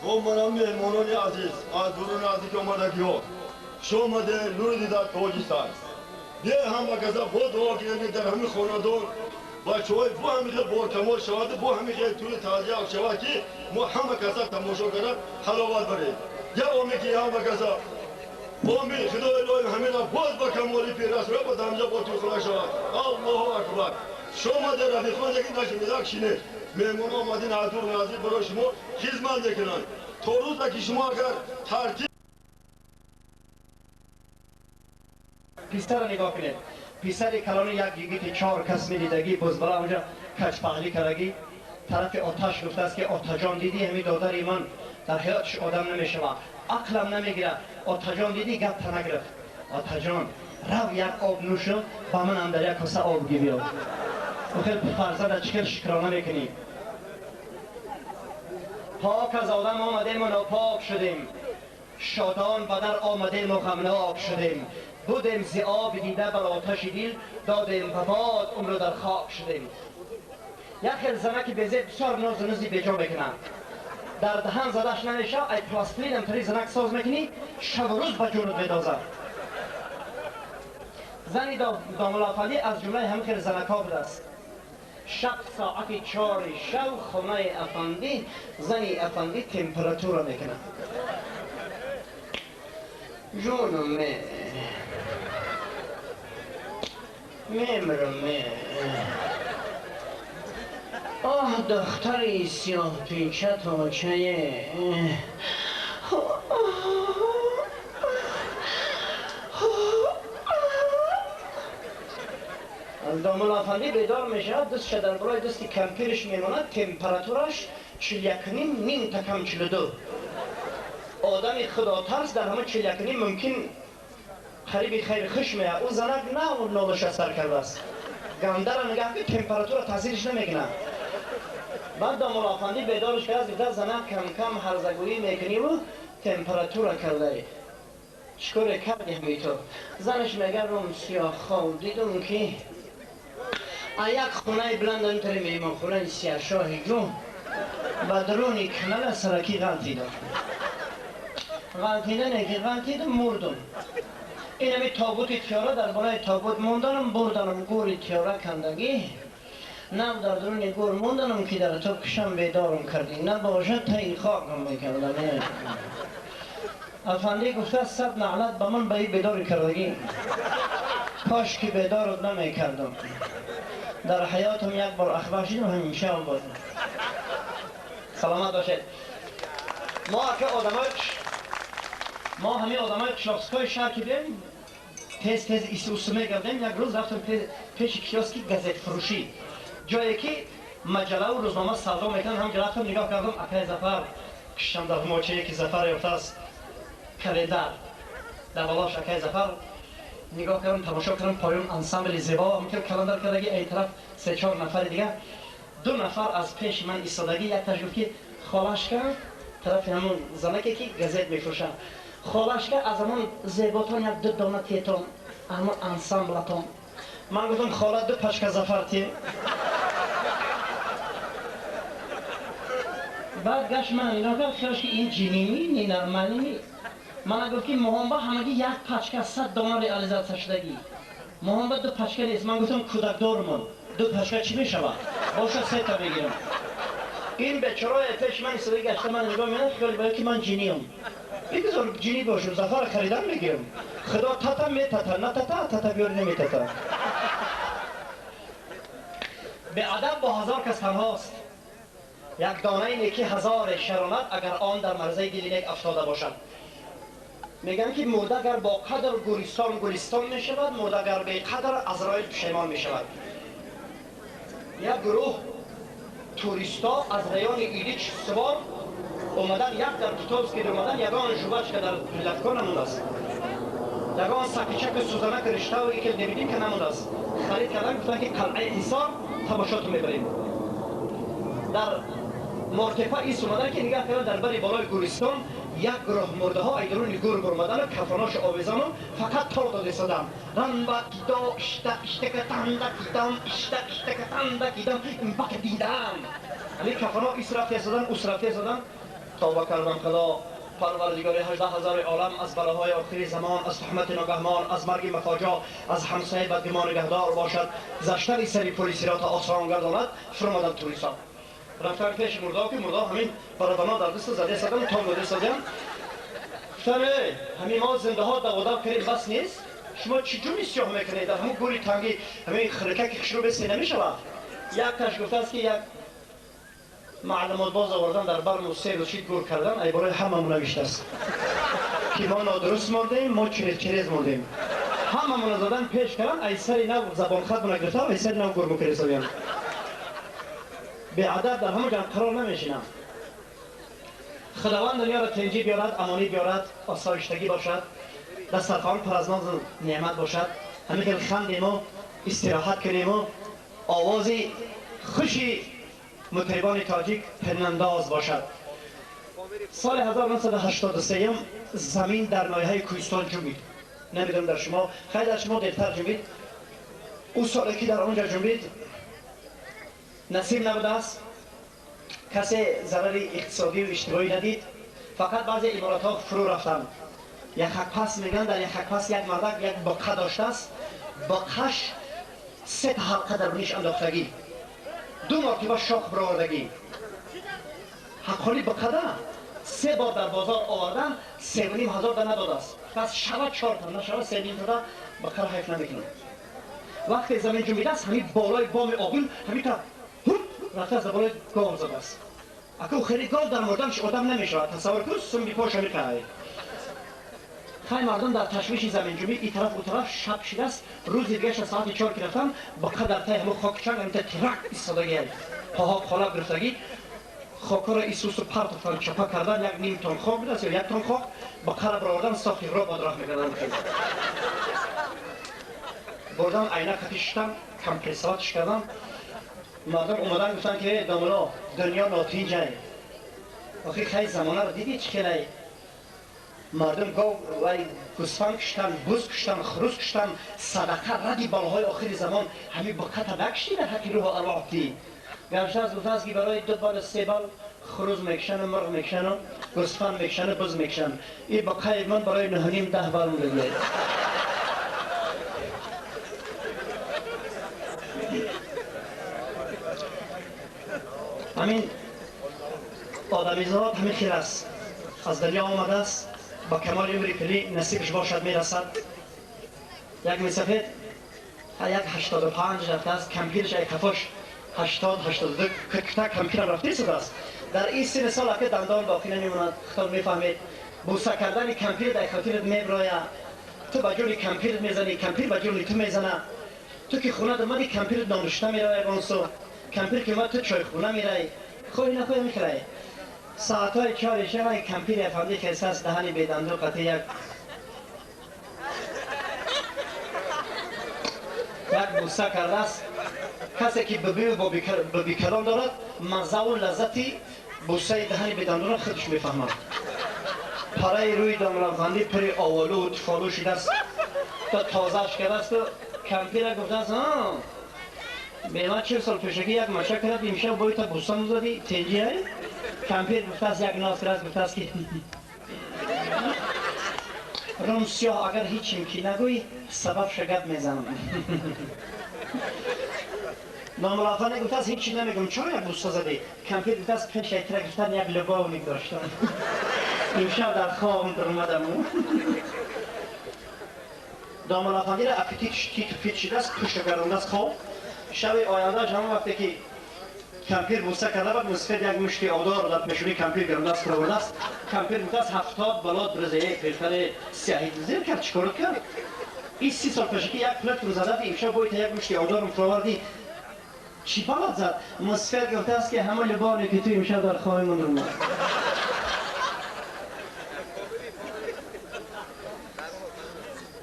Хуб, манам меҳмонони азиз, аз дуру наздик омадагиҳо, хуш омаде, нури дида Тоҷикистон. Бе ҳама каса бо дуо кунем, ки дар ҳамин хонадон бачаҳои бо ҳамин хел боркамол шавад, бо ҳамин хел тӯли таъзия шавад, ки мо ҳама каса тамошо карда ҳаловат барем. Я омин, ки ҳама каса омин. Худои илоҳим ҳамина боз ба камоли пиррасона ба дамҷа бо тӯйхона шавад. Аллоҳу акбар. Хуш омаде, рафиқон, яки нашунидак шинед. Меҳмон омадин аз дур наздик, барои шумо хизмат мекунанд. То рӯза ки шумо агар тартиб писара нигоҳ кунед. Писари калони як йигити чор кас медидагӣ, бузбала онҷа качпаҳлӣ кардагӣ, тарафи оташ гуфтааст, ки отаҷон, дидӣ, ҳамин додари ман дар ҳаёташ одам намешавад, ақлам намегирад. Отаҷон, дидӣ, гапта нагирифт. Отаҷон, рав як об нӯшу ба манам дар як коса об гибиё. Хел фарзанда чӣ хел шукрона мекунӣ? Пок аз одам омадему нопок шудем, шодон ба дар омадему ғамнок шудем. Будем зи оби дида бар оташи дил, додем ба бод умру дар хок шудем. Як хел занаки безеб бисёр нозу нузи беҷо мекунад. Дар даҳан задаш намешав, ай пластилинам тари занак соз мекунӣ, шабу рӯз ба ҷунут медозад. Зани домулофандӣ аз ҷумлаи ҳамин хел занакҳо будааст. Шаб соати 4 шав хонаи афандӣ зани афандӣ температура мекунад. Ҷонам, мемирам. Оҳ, духтари сиёҳпеча точае. Домулофандӣ бедор мешавад, дастша дар болои дасти кампирш мемонад, температураш 41.5, ним такам 42. Одами худотарс дар ҳама 41.5 мумкин қариби хайр хуш меяд. Ӯ занак нав нолаша сар кардааст. Гандара нигаҳ ки температура таъсириш намекунад. Баъд домулофандӣ бедорш кард, гуфта: занак, кам-кам ҳарзагӯӣ мекуниву температура кардаӣ. Чӣ коре карди ҳамин ту? Занаш мега: ром сиёҳхоб дидум, ки як хонаи баланд антари меҳмонхонаи сияҳшоҳи ҷун ба даруни канала саракӣ ғалтидам. Ғалтидане ки ғалтидам, мурдум. Ин ҳами тобути тиёра дар болои тобут монданам, бурданам гӯри тиёра кандагӣ. Нав дар даруни гӯр монданам, ки дар ту кишам бедорам кардӣ. Набошад, таи хокам мекардам. Афандӣ гуфта: сад наълат ба ман ба ин бедори кардагӣ. Кош ки бедорат намекардам. Дар ҳаётам як бор ахбар шидам, ҳамеша буд. Саломат бошед. Мо ака одамои мо ҳамин одамои киоскҳои шаҳр ки биёем, тез тез исусу мегардем. Як рӯз рафтам пеши киоски газетфурӯшӣ, ҷое ки маҷаллаву рӯзнома савдо мекунанд. Ҳамҷо рафтам, нигоҳ кардам, акаи Зафар киштам дар ҳумочае ки Зафар ёфтааст, календар дар болош акаи Зафар. Нигоҳ кардам, тамошо кардам, поён ансамбли зебо ҳамхел каландар кардагӣ, ай тараф се чор нафари дигар. Ду нафар аз пеши ман истодагӣ, якташ гуфт, ки холашка, тарафи ҳамон занаке ки газет мефурӯшад: холашка, аз ҳамон зеботон як ду дона тетон, ҳамон ансамблатон. Ман гуфтам: хола, ду пачка Зафар те. Баъд гашт, ман нигоҳ кард, хиёлш ки ин ҷиними ненормалими. Мана гуфт, ки моҳонба ҳамагӣ як пачка 100 дона реализатсия шудагӣ, моҳонба ду пачка нест. Ман гуфтам: кӯдакдормон, ду пачка чӣ мешавад? Боша, сета мегирам. Ин бечораи пеши ман истода гашта ман нигоҳ мекунад, хиёли бояд ки ман ҷиниям. Бигзор ҷинӣ бошам, Зафара харидан мегирам. Худо тата метата, натата, тата биёри наметата. Беадаб бо ҳазор кас танҳост. Як донаи неки ҳазоре шаронат, агар он дар марзаи дили нек афтода бошад. Мегӯянд, ки мурда агар бо қадр, гӯристон гулистон мешавад, мурда агар беқадр, Азроил пушаймон мешавад. Як гурӯҳ туристҳо аз райони Илич сувор омадан, як дар Китовский омадан, ягон жвачка дар прилавка намондааст, ягон сакичаку сӯзанаку риштаву икел невидимка намондааст. Харид кардан, гуфтанд, ки қалъаи Ҳисор тамошотон мебарем. Дар Мортепа ис омадан, ки нигаҳ кардан, дар бари болои гӯристон як гурӯҳ мурдаҳо ай даруни гӯр бурмадану кафоношу овезону фақат тор додистодам. Ранба кидо ишта иштака танда кидам ишта иштака танда кидам имбака дидам. Ҳамин кафоно ис рафта истодан, ус рафта истодан. توبه کردم خدا پروردگار 18,000 عالم از بلاهای آخری زمان، از تهمت ناگهمان، از مرگ مفاجا، از همسایه بدگمان نگهدار باشد. زشتری سری پلیسی را تا آسان گرداند. فرمادم توریسا رفتن پیش مردا که مردا همین برابنا در دست زده سدن تا داده سدن. گفتم همین ما زنده ها دوادم کردیم بس نیست، شما چجوری سیاه میکنید در همون گوری تنگی همین خرکه که خشرو بسی نمیشود. یک تاش گفته است که یک معلومات باز آوردن در برم و سه روشید گور کردن ای برای هممون نوشته است که ما نادرست مردیم، ما چرز چرز مردیم. هممون زدن پیش کردن ای سری نو زبان خط من گرفتن ای سری نو گور میکرسویم. به عدد در همه جان قرار نمیشینم. خداوند دنیا را تنجی بیارد، امانی بیارد، آسایشتگی باشد، دسترخوان پر از ناز نعمت باشد. همین که خندیم و استراحت کنیم و آواز خوشی مطربان تاجیک پرننداز باشد. سال 1983 زمین در ناحیه کوهستان جنبید. نمیدونم در شما، خیلی در شما دیرتر جنبید. او سالی که در آنجا جنبید نصیب نبوده است، کسی ضرر اقتصادی و اجتماعی ندید، فقط بعضی عمارت ها فرو رفتن. یک پس میگن در یک پس یک مردک یک بقه داشته است، بقهش 3 حلقه در نیش انداختگی، 2 مرتبه شاخ برآوردگی. حقالی بقه 3 بار در بازار آوردن، 3,500 ده نداده است. پس شود 4 تا نشود 3,5 تا بقه را حیف نمیکنم. وقتی زمین جنبیده است همین بالای بام آغل همین تا رفته از بالای گاو زده است. اکو خیلی گاو در مردمش آدم نمیشود. تصور کن سنبی پاش همی قهوه. خیلی مردم در تشویش زمین جنبی این طرف و طرف شب شده است. روز دیگه ساعت 4 که رفتم بقه در تای همون خاک چنگ همین تا ترک ایستادگی، پاها قالب گرفتگی، خاکا را ایسوس و پرتفتن چپا کردن. یک نیم تن خاک بوده است یا 1 تن خاک بقه را برآوردن ساختی را باد راه میکردن. بردن عینک خطی شدن کمپرساتش کردن. مردم اومدن گفتن که داملا دنیا ناتینجه. آخه خیلی زمانه رو دیدی چه خیلی مردم گاو و گوسفند کشتن، بز کشتن، خروس کشتن، صدقه ردی بالهای آخر زمان همین بقه تا بکشتی در حقی روح ارواح دی. گرچه از گفته است که برای 2 بال 3 بال خروس میکشن و مرغ میکشن و گوسفند میکشن و بز میکشن. این بقه من برای 9.5 10 بال میده. همین آدمیزاد همین خیر است، از دنیا آمده است، با کمال عمری پلی نصیبش باشد میرسد. یک مسافت یک 85 رفته است، کمپیرش یک کفاش 80 82 کتا کمپیرم رفته شده است. در این سن سال که دندان باقی نمیماند، خودتان میفهمید بوسه کردن کمپیر در خاطرت میبراید. تو با جون کمپیر میزنی، کمپیر با جون تو میزنه. تو که خونه دمدی کمپیر نانشته میرای آنسو، کمپیر که ما تو چای خونه میرای، خواهی نخواهی میخرای. ساعتهای 4 شب کمپیر افندی خیسته است، دهنی بیدندو قطعی یک بوسه کرده است. کسی که ببی و ببی کلام دارد مزه و لذتی بوسه دهنی بیدندو را خودش میفهمد. پرای روی داملا افندی پر آوالو و تفالو شده است، تا تازهش کرده است. کمپیر گفته است ها به ما 40 سال پیشگی یک مچه کرد، امشب باید تا بوسه مزدی تنجی های. کمپیر گفته است یک ناز کرد، گفته است که روم سیاه اگر هیچیم که نگوی سبب شگب میزنم. ناملافانه گفته است هیچی نمیگم، چرا یک بوسه زدی؟ کمپیر گفته است پیش یک ترک گفتن یک لباونی داشتم، امشب در خوابم در اومدم. داملافانه را اپتیت تیت پیت شده است، پشت گرونده است خواب. شب آینده همون وقتی که کمپیر بوسه کرده بود، مسفد یک مشتی آدار در پیشونی کمپیر گرونده است فرورده است. کمپیر گفته است 70 بلاد برزه یک فلفل سیاهی زیر کرد، چیکار کرد؟ این 30 سال پیش که یک پلت رو زده، امشب باید یک مشتی آدار فروردی. چی بلاد زد؟ مسفد گفته است که همه لبانی که تو امشب در خواب من اومد.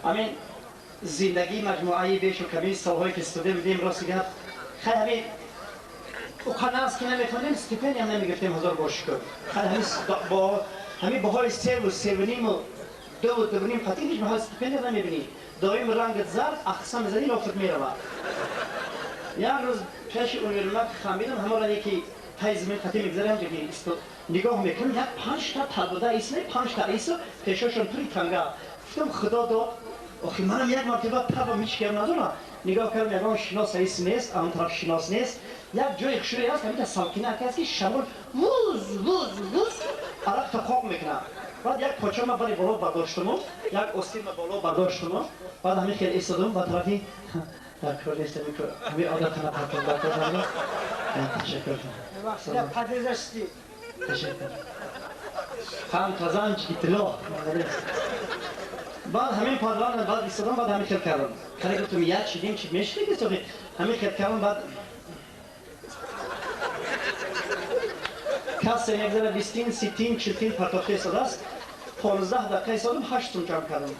همین زندگی مجموعه بیش و کمی سالهایی که استوده بودیم راست گفت خیلی همین او است که نمیتونیم استیپندی هم نمیگرفتیم هزار بار شکر. خیلی همین با همین بهای 3 و 3.5 و 2 و 2.5 قطعی هیچ بهای استیپندی نمیبینی. دایم رنگ زرد اقسام میزنی لافت میرود. یک روز پیش اون خمیدم همون رنگی که тай замин қати мегзарем ки нигоҳ мекунам як 5 та талбуда исне 5 та исо пешашон пури танга. Гуфтам худо дод. Охи манам як мартаба таба мичкам надорам. Нигоҳ кардам ягон шинос ис нест, он тараф шинос нест. Як ҷои хушрӯй ҳаст, ҳамин та салкина ҳаст ки шамол вуз вуз вуз арақ та қоқ мекунад. Баъд як поча ма бари боло бардоштуму, як остин ма боло бардоштуму, баъд ҳамин хел истодум ба тарафи дар кор нест, ҳамин одата напартом дар кор набуд. Ташаккур. Ташаккур. Ҳам тазанҷ иттилоъ. Баъд ҳамин падран баъд истодам, баъд ҳамин хел кардам. Хеле гуфтам як чи дим чи мешиди ки ҳамин хел кардам, баъд касе мегзара 20, 30, 40 партофта истодааст. 15 дақиқа истодам, 8 сум ҷамъ кардам.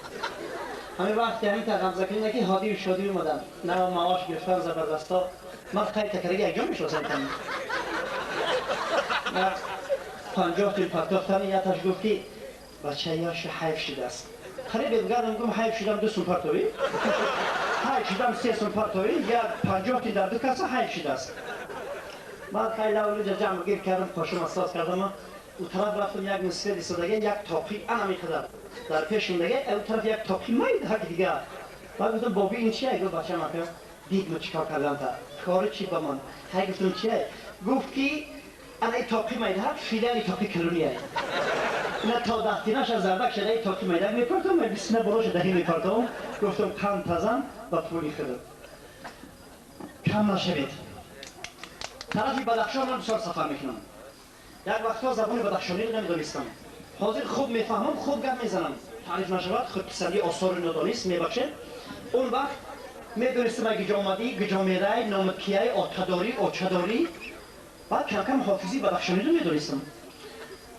Ҳамин вақте ҳамин та ғамзакунӣ ки ҳодию шодӣ омадам. Нав маош гирифтам забардасто. Ман қайд такараги якҷо мешиносам. 50 тин партофтам, яташ гуфт ки бача ёш ҳайф шудааст. Қариб бегардам гум ҳайф шудам 2 сум партовӣ. Ҳайф шудам 3 сум партовӣ, я 50 тин дар ду каса ҳайф шудааст. Баъд хай лавлуҷа ҷамъ гир кардам, қошум асос кардам. У тараф рафтам як мусфед истодаге, як тоқи ана меқадар дар пешумдаге, у тараф як тоқи майда ҳак дига. Баъд гуфтам боби ин чия? Гуфт бачам ака дид мо чикор кардам та. Кори чи ба ман? Ҳай гуфтам чия? Гуфт ки ана ин тоқи майда ҳак филиали тоқи калония. На то даҳтинаш аз зарбак шуда ин тоқи майда мепартом, бисна болоша даҳи мепартом. Гуфтам қанд тазан ба пули худам. Кам нашавед. Тарафи Бадахшон ман бисёр сафар мекунам. Як вақтҳо забони бадахшониро намедонистам. Ҳозир хуб мефаҳмам, хуб гап мезанам. Таъриф нашавад, худписандии осори нодонист, мебахшед. Он вақт медонистам ай гиҷо омадӣ, гиҷо мерай, номат кияй, отадорӣ, очадорӣ. Баъд камкам ҳофизии бадахшониро медонистам.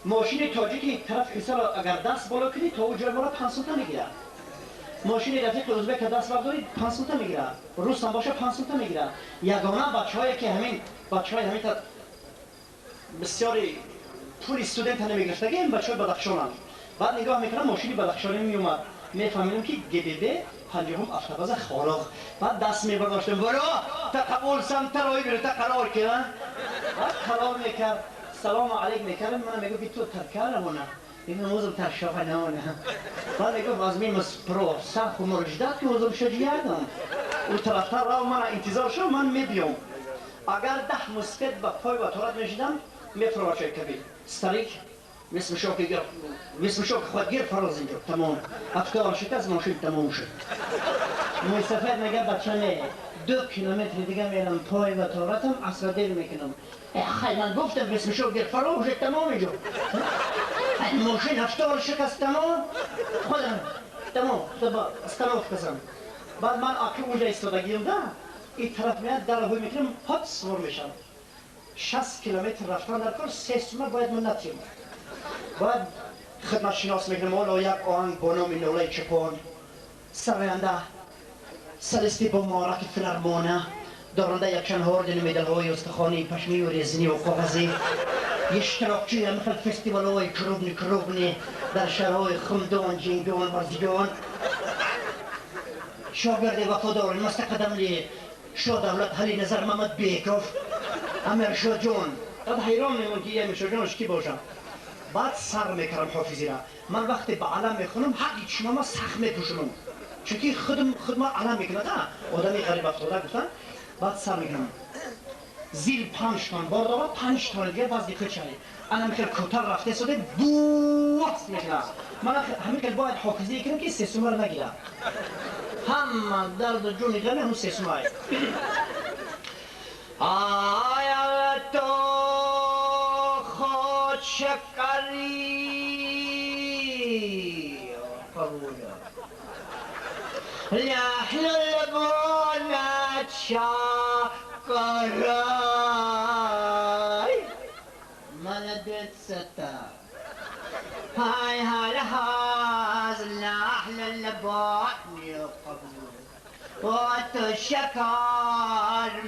Мошини тоҷики тараф ҳисаро агар даст боло кунӣ, то ӯ ҷой мора 5 сумта мегирад. Мошини рафиқи ӯзбека даст бардорӣ, 5 сумта мегирад. Рус ҳам боша 5 сумта мегирад. Ягона бачаҳое ки ҳамин бачаҳои ҳамин бисёри пули студента намегирифтаги ин бачаҳои бадахшонанд. Баъд нигоҳ мекунам мошини бадахшонӣ меомад. Мефаҳмидам ки ГББ 50 автобаза Хоруғ. Баъд даст мебардоштам, воро та қабул самтарои биро та қарор кира. Баъд калом мекард, салому алейк мекардам, ман мегуфт ки ту таркарамона. Мегуфтам озм таршофанона. Баъд мегуфт аз мин про саху мурждат ки озм шаҷиядам. У тарафтар рав мана интизор шав, ман мебиём. Агар 10 мусфед ба пой ва торат мешидам, мефровачай кабир. Старик висмшок худгир фароз инҷо тамом. Афтор шикаст, мошин тамом шуд. Мусафир мега бача не, 2 километри дига мерам пой ва торатам, асра дер мекунам. Хай ман гуфтам висмшок гир фароз шуд тамом инҷо. Мошин афтор шикаст тамом. Худам тамом, остановка зан. Баъд ман аки унҷа истодагиам да, ин тараф меяд, дар ҳой мекунам, ҳоп сувор мешавам. 60 километр рафтан дар кор 3 сума бояд ман натиём. Бояд хидматшинос мекунам, ҳоло як оҳанг бо номи Нолаи Чупон, сароянда солисти бо маораки филармона, доранда якчанд ордену медалҳои устухонии пашмию резинӣ ва коғазӣ, иштирокчии ҳамин фестивалҳои крупный крупный дар шаҳрҳои Хумдон, Ҷингон, Варзигон, шогирди вафодори мустақадамли Шоҳ Давлат Ҳали Назар Мамадбеков, Амиршоҳҷон. Баъд ҳайрон мемон ки Амиршоҳҷонаш ки бошам. Баъд сар мекардам ҳофизира. Ман вақте ба алам мехонам, ҳаққи чишмама сахт мепӯшонам. Чунки худма алам мекунад, одами ғариб афтода гуфтан. Баъд сар мекунам. Зил 5 тон бор дорад, 5 тон дигар вазни худшай. Анам хел кӯтар рафта истода буаст мекунад. Ман ҳамин хел бояд ҳофизӣ кунам ки 3 сумаро нагирам. Ҳама дарду ҷони ғами ҳамун 3 сумай. آیا تو خود شکری قبول نحن البنات شاكراي ملدت ستا هاي هاي هاز نحن البنات قبول وتشکر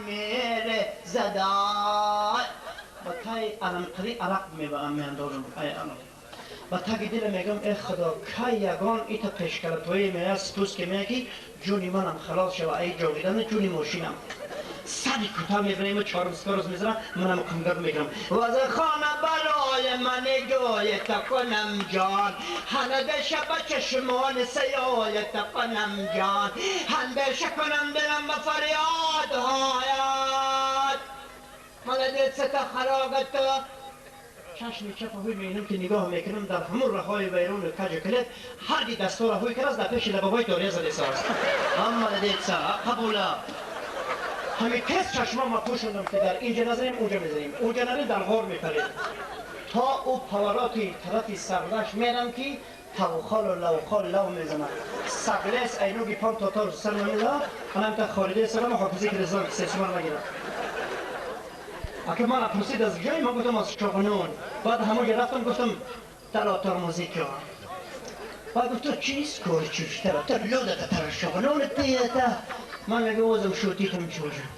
میره زدای با تای علمقری عرق میاندازم. ای علم با تاگی دل میگم ای خدا کی یگان ایتا پیشکلتوی میاد سپوس که میگی جونی منم خلاص شوه، ای جاویدن جونی ماشینم. سری کوتاه میبریم و 4 روز میذارم منم کنگر میگیرم واز خانه برای من گوی تکنم جان هنده شب چشمان سیای تکنم جان هنده شکنم دلم به فریاد هایت ملدت ستا خراغت چشم چپ هوی میبینم که نگاه میکنم در همون رهای ویرون و کج و کلت هر دی دستور هوی کرد در پیش لبابای داریه زده ساز اما لدیت سا قبولا همین تست چشما ما پوشوندم که در اینجا نزنیم اونجا میزنیم اونجا نریم در غار میپریم تا او پاوراتی طرفی سغلش میرم که توخال و لوخال لو میزنم سغلس اینوگی پام تا تا سر نمیده منم تا خارجه سرم حافظی که رزان سیسمان نگیرم اگه من پرسید از جای من گفتم از شغنون بعد همون رفتم گفتم تلا ترمزی که بعد گفت تو چیز کاری چیز ترا تر لوده تر شغنون تیتا من میگه وزم شوتیتم چوجم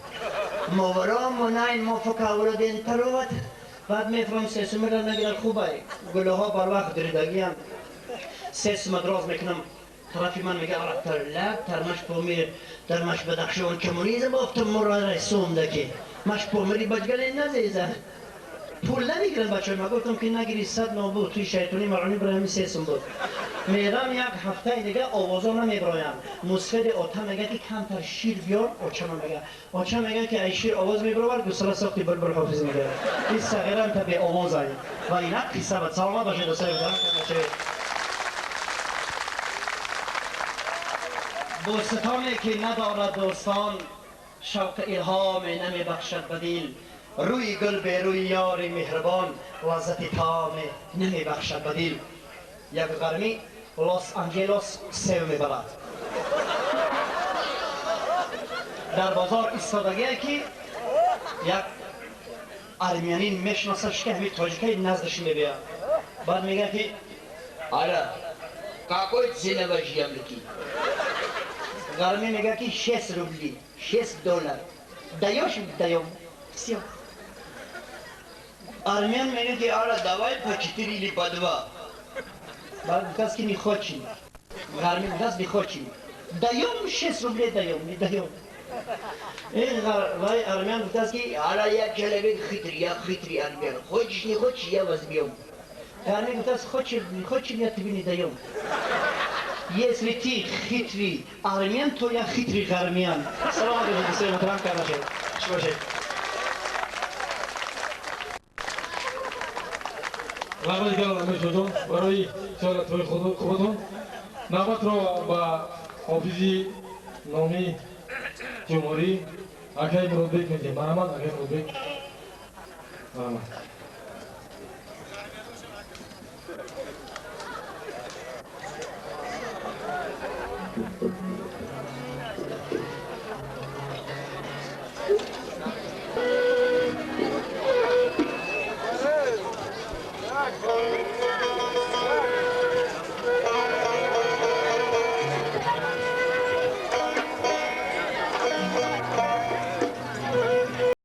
ماورا و نین ما فکر تروت بعد میفرم سه را نگیرد خوبه گله ها بر وقت دریدگی هم 3 دراز میکنم طرفی من میگه آره ترلک ترمش پامیر درمش بدخشان کمونیزم بافتم مرا رسوم دکی مش پامری بجگل نزیزه پول نمیگیرن بچه ما گفتم که نگیری 100 نابود توی شیطانی مرانی برای همین 3 بود میرم یک هفته دیگه آوازا نمیبرایم مسفد آتا میگه که کمتر شیر بیار آچه من میگه آچه میگه که ای شیر آواز میبرور گسله ساختی بلبل حافظ میگه این صغیرم تا به آواز آید و اینک قصه بود. سلامت باشید دوستای محترم. بوستانی که ندارد دوستان شوق الهام نمیبخشد بدیل روی گل به روی یار مهربان لذت تام نمیبخشد بدیل. یک غرمی لس آنجلس سیو میبرد در بازار ایستادگیه که یک ارمینین میشناسش که همین تاجیکای نزدش میبیاد بعد میگه که آره какой цена ваши яблоки؟ غرمی میگه که 6 روبلی 6 دلار даешь даем все. Армян میگه که آره давай по 4 или по 2. بعد گفت که میخوачیم غرمی گفت میخوачیم даем 6 рублей даем не даем. این وای ارمян گفت که آره я человек хитрый я хитрый армян хочешь не хочешь я возьмем. غرمی گفت хочешь не хочешь я тебе не даем. Если ты хитрый армян, то я хитрый гармян. Салам алейкум, دوستان محترم کرده چی باشه؟ رحمت کردم امیر برای سوالت‌های خودتون. نوبت را به حافظی نامی جمهوری اکای مرادبек میدیم. مرحمت اکای مرادبек. مرحمت.